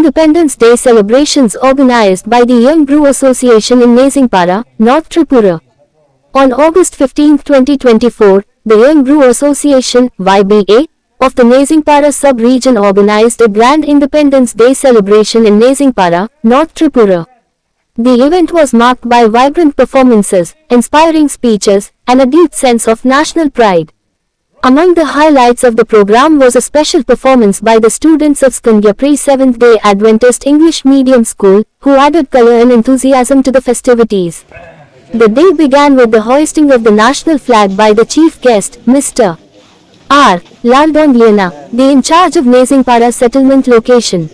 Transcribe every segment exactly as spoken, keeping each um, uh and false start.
Independence Day celebrations organized by the Young Bru Association in Nezingpara, North Tripura. On August fifteenth, twenty twenty-four, the Young Bru Association, Y B A, of the Nezingpara sub-region organized a grand Independence Day celebration in Nezingpara, North Tripura. The event was marked by vibrant performances, inspiring speeches, and a deep sense of national pride. Among the highlights of the program was a special performance by the students of Skandya Pre Seventh Day Adventist English Medium School, who added color and enthusiasm to the festivities. The day began with the hoisting of the national flag by the chief guest, Mister R Laldon Liana, the in charge of Nezingpara settlement location.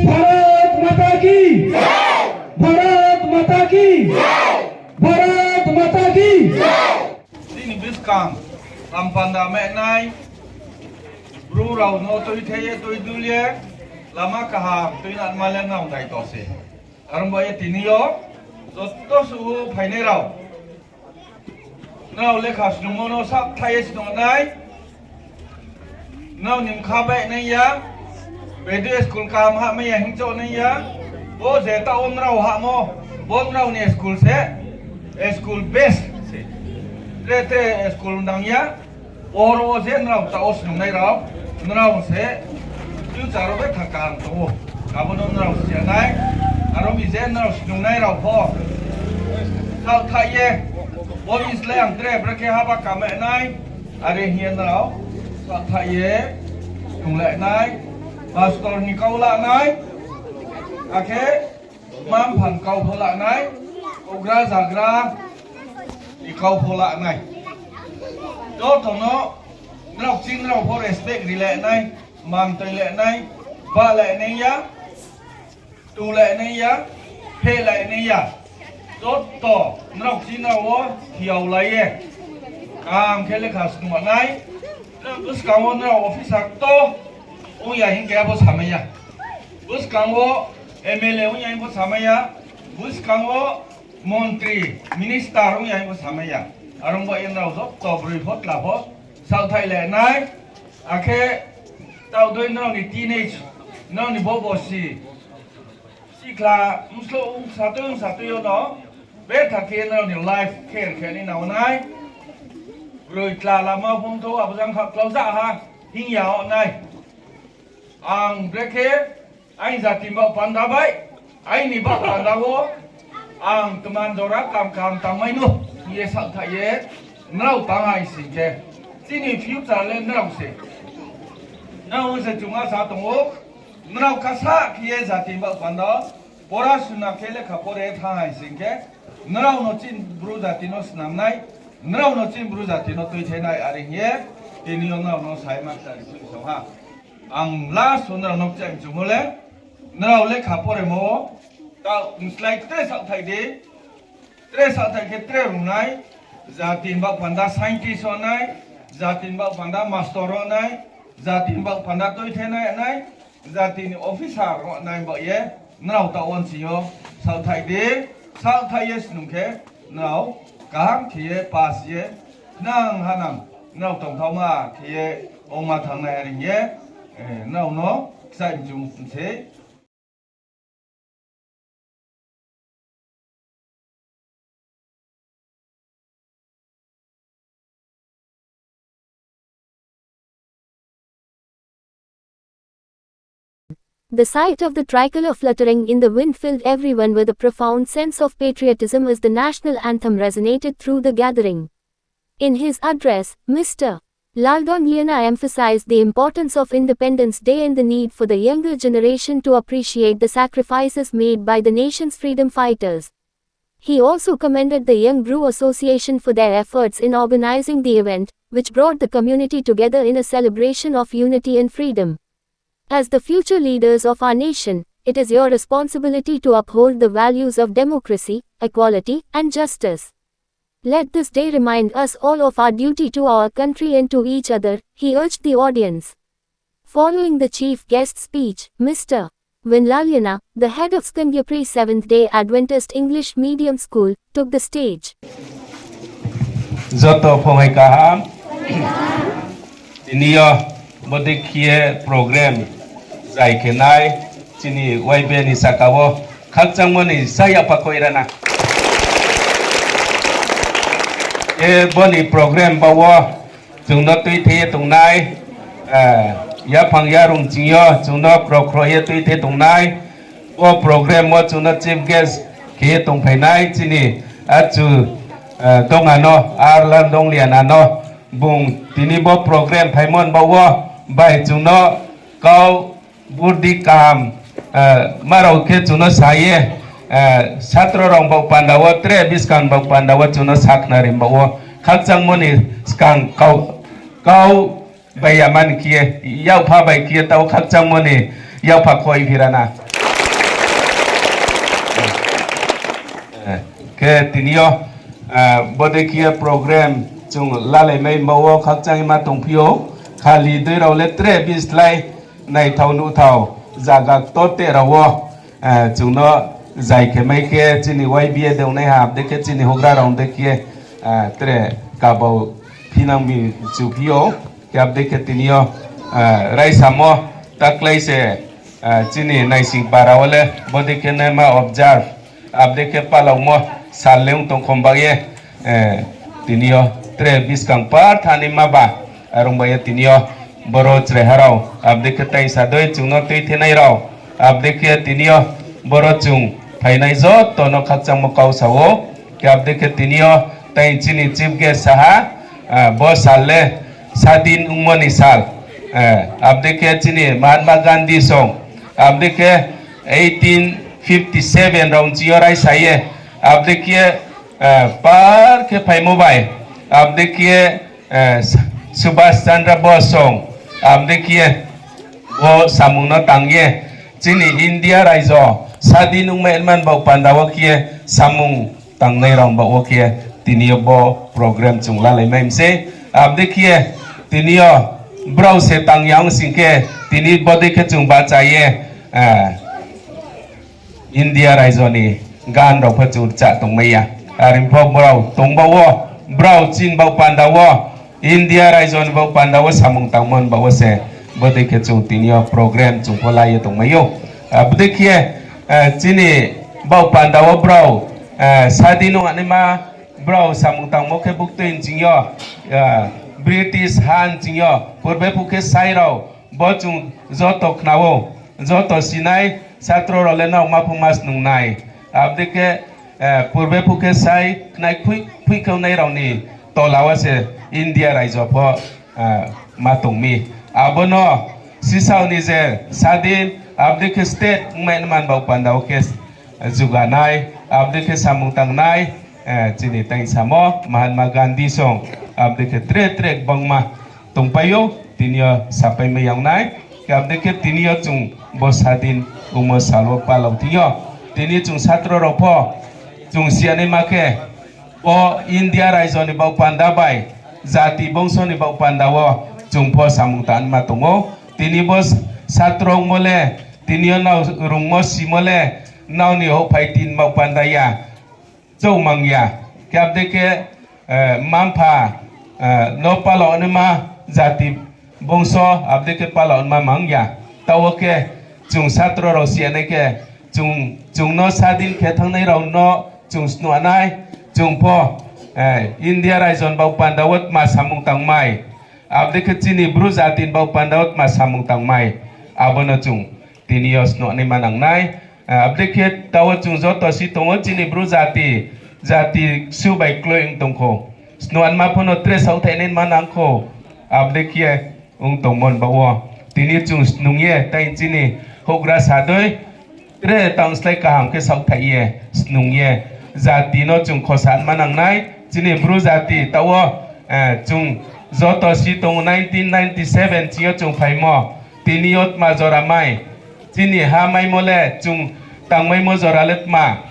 Bharat Mata ki! Bharat Mata ki! Bharat Mata ki! Chini buskang, ham panda mehnai, Bru rao no tuithe ye tuidul ye, lama kaham tuinangma le nrao daito se. Are ong ba ye tini yo, joto suh phainai rao, nrao lekha snungmo no saohthaih ye snung nai. Nrao ni mkha bai nai ya, bedu school kaham hahmai ya hing chouh nai ya. Bo je taoh wo nrao hahmo, bo nrao ni school se, school best se. Tre tre school nang ya. Oro wo je nrao taoh wo snungnai rao, nrao se future wo betha kaham tong ou. Abo no nrao si ya nai. Aro mi je nrao snungnai rao pho saohthaih ye, bo slái ang tre brekhe haba kame nai. Are hing ye nrao saohthaih ye snunglai nai. Pastor ni kau la nai, akhe mma-mpha ni kau pho la nai, houhgra zagra ni kau pho la nai. Joto no nrao kching nrao pho respect rilai nai, man toilai nai, bahlai nai ya, tulai nai ya, phehlai nai ya. Joto nrao kching nrao wo hiaolai ye, kaham khe lekha snung nai. Buskang wo nrao officer kto ong ya hing khe abo samai ya. Buskang wo M L A ong ya hing pho samai ya. Buskang wo montri, minister ong ya hing pho samai ya. Are ong ba ye nrao joto broi pho chla pho saohthaih le nai. Akhe taoh dei nrao ni teenage, nrao ni bo bosi, sikhla, bsloh ong satui ong satui yo no, betha khe nrao ni life kher khe ni nang nai. Broi chla lama phung thou abo jang kha klau ja ha, hing ya o nai. Ang brekhe aini jati ni baoh panda bai, aini baoh panda wo ang tma jora kam kaham tangmai no hing ye saohthaih ye nrao tang hai sing khe, chini future le nrao se. Nrao se chung asa tong ou, nrao kasa khe ye jati ni baoh panda wo pora suna khe lekha pore thanng hai sing khe, nrao no chini Bru jati no snam nai, nrao no chini Bru jati no tuithe nai are hing ye, tini yo nrao no sai ma kta ri phi song ha. Ang last wo nrao no kchai mchumo le, nrao lekha poremo wo, ta mslái tre saohthaih di, tre saohthaih khe tre rung nai, jati ni baoh panda scientist ong nai, jati ni baoh panda master ong nai, jati ni baoh panda tuithe nai nai, jati ni officer ong nai baoh ye, nrao taoh wo nching yo saohthaih di, saohthaih ye snung khe, nrao kaham khe ye pass ye, nang hanang, nrao tongthaoma khe ye ongma thanng nai are hing ye, eh, nrao no kchai mchung sei. The sight of the tricolor fluttering in the wind filled everyone with a profound sense of patriotism as the national anthem resonated through the gathering. In his address, Mister Lalduhonliana emphasized the importance of Independence Day and the need for the younger generation to appreciate the sacrifices made by the nation's freedom fighters. He also commended the Young Bru Association for their efforts in organizing the event, which brought the community together in a celebration of unity and freedom. As the future leaders of our nation, it is your responsibility to uphold the values of democracy, equality, and justice. Let this day remind us all of our duty to our country and to each other, he urged the audience. Following the chief guest speech, Mister Winlaliana, the head of Skengapri Seventh Day Adventist English Medium School, took the stage. Joto phongai kaham. Tini yo bodei khe ye program zai khe nai chini Y B A ni saka wo khakchangmo ni sa yapha koi rana. Khe bo ni program ba wo chung no tuithe ye tongnai, yaphang yarung ching yo chung no khro khro ye tuithe tongnai. Bo program wo chung no chief guest khe ye tongphai nai chini achu dong ano, Arla Donglian ano, bung tini bo program phaimo ni baoh wo bai chung no kau burdi kaham, ma rao khe chung no sa ye, satro rao baoh panda wo, tre buskang baoh panda wo chung no sakhnari baoh wo khakchangmo ni skang kau, kau bai ya man khe ye, yakpha bai khe ye tao khakchangmo ni yakpha koi phi rana. Khe tini yo bodei khe ye program chung lalai mai baoh wo khakchang ma tongphi ou, khali dei rao le tre bislái naithao nuhthao zaga ktor te rao wo chung no zai khe mai khe chini Y B A de ongnaiha, abo dei khe chini houhgra rao dei khe tre kabau phinang mi chuphi ou. Khe abo dei khe tini yo raisamo taklái se chini naising para wo le bodei khe naima observe, abo dei khe palaomo sal le ong tong khom ba ye, tini yo tre buskang par thani ma ba, arung ba ye tini yo boro chraiha rao, abo dei khe taingsa dei chung no tuithenai rao, abo dei khe tini yo boro chung phainai joto no khakchangmo kau sa ou. Khe abo dei khe tini yo tai chini chief guest sa ha, bo sal le sadin ongmo ni sal, abo dei khe chini Mahatma Gandhi song, abo dei khe eighteen fifty seven rao ching yo raisa ye, abo dei khe par khe phaimo bai, abo dei khe Subhas Chandra Bose song, abo dei khe bo samung no tang ye chini India raijo sadin ongmai man baoh panda wo khe samung tangnai rao baoh wo khe tini yo bo program chung lalai mai mi sei. Abo dei khe tini yo brao se tang ya ong sing khe tini bodei khe chung bahcha ye India raijo ni gan rao pho chung rcha tongmai ya. Are pho brao tong baoh wo, brao chini baoh panda wo, India raijo ni baoh panda wo samung tangmo ni baoh wo se bodei khe chung tini yo program chung pho la ye tongmai ou. Abo dei khe chini baoh panda wo brao sadin ong naima brao samung tangmo khe buktui ching yo British ha ching yo purbe phu khe sai rao, bo chung joto khna ou, joto sinai, satro rao le nrao ma phu ma snung nai. Abo dei khe purbe phu khe sai khnai phui khe ongnai rao ni tola wo se India raijo pho ma tong mi. Abo no sisao ni je sadin, abo dei khe state ongmai man baoh panda wo khe juga nai, abo dei khe samung tang nai, chini tai samo Mahatma Gandhi song, abo dei khe tre tre gbangma tongpai ou, tini yo sapai mai ya ong nai. Khe abo dei khe tini yo chung bo sadin ongmo sal wo palao thing yo, tini chung satro rao pho chung si ya naima khe, bo India raijo ni baoh panda bai, jati bongso ni baoh panda wo chung pho samung tangma tong ou. Tini bo satro ongmo le, tini yo nrao rungmo simo le, nrao ni houhphai tin baoh panda ya, choumang ya. Khe abo dei khe mma-mpha no palao naima, jati bongso abo dei khe palao naima mang ya. Taoh wo khe chung satro rao si ya nai khe, chung no sadin khe thanngnai rao no chung snuh nai, chung pho India raijo ni baoh panda wo tma samung tangmai, abo dei khe chini Bru jati ni baoh panda wo tma samung tangmai, abo no chung Tini yo snuh nai ma nang nai. Abo dei khe taoh wo chung joto si tong ou, chini Bru jati, jati ksu bai kloi ong tong khou. Snuh nma pho no tre saohthai nai ma nang khou. Abo dei khe ong tongmo ni baoh wo tini chung snung ye, tai chini houhgra sa dei, tre tang slái kaham khe saohthai ye, snung ye, jati no chung khosa nma nang nai. Chini Bru jati taoh wo, chung joto si tong ou, nineteen ninety seven ching yo chung phaimo. Tini yo tma jora mai, chini ha maimo le chung tangmaimo jora le tma,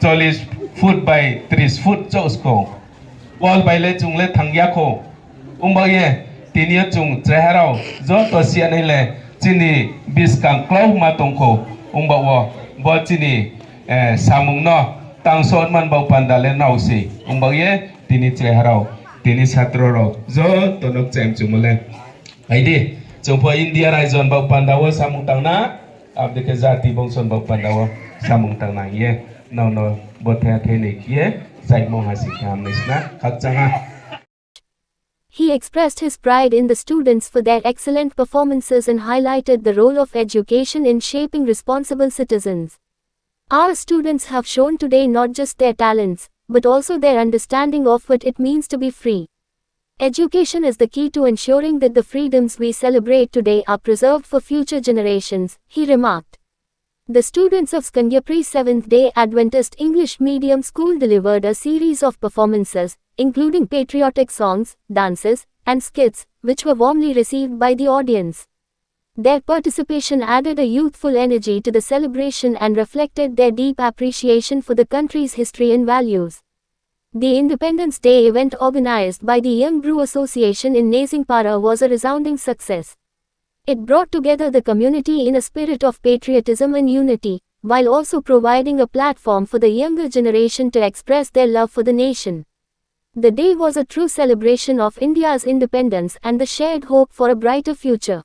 চল্লিশ foot bai ত্রিশ foot chouh skhou. Ball bai le chung le thang ya khou. Ongbaoh ye, tini yo chung chraiha rao joto si ya nai le chini buskang klauma tong khou. Ongbaoh wo, bo chini samung no tangso man baoh panda le nrao se. Ongbaoh ye, tini chraiha rao, tini satro rao joto no kchaih mchumo le, ai di, chung pho India raijo ni baoh panda wo samung tang na, abo dei khe jati bongso ni baoh panda wo samung tang na hing ye, nrao no bo the the ni khe ye, chaimo ha si khe hamnai sna, khakchang ha. He expressed his pride in the students for their excellent performances and highlighted the role of education in shaping responsible citizens. Our students have shown today not just their talents, but also their understanding of what it means to be free. Education is the key to ensuring that the freedoms we celebrate today are preserved for future generations, he remarked. The students of Skandiapuri Seventh Day Adventist English Medium School delivered a series of performances, including patriotic songs, dances, and skits, which were warmly received by the audience. Their participation added a youthful energy to the celebration and reflected their deep appreciation for the country's history and values. The Independence Day event organized by the Young Bru Association in Nezingpara was a resounding success. It brought together the community in a spirit of patriotism and unity, while also providing a platform for the younger generation to express their love for the nation. The day was a true celebration of India's independence and the shared hope for a brighter future.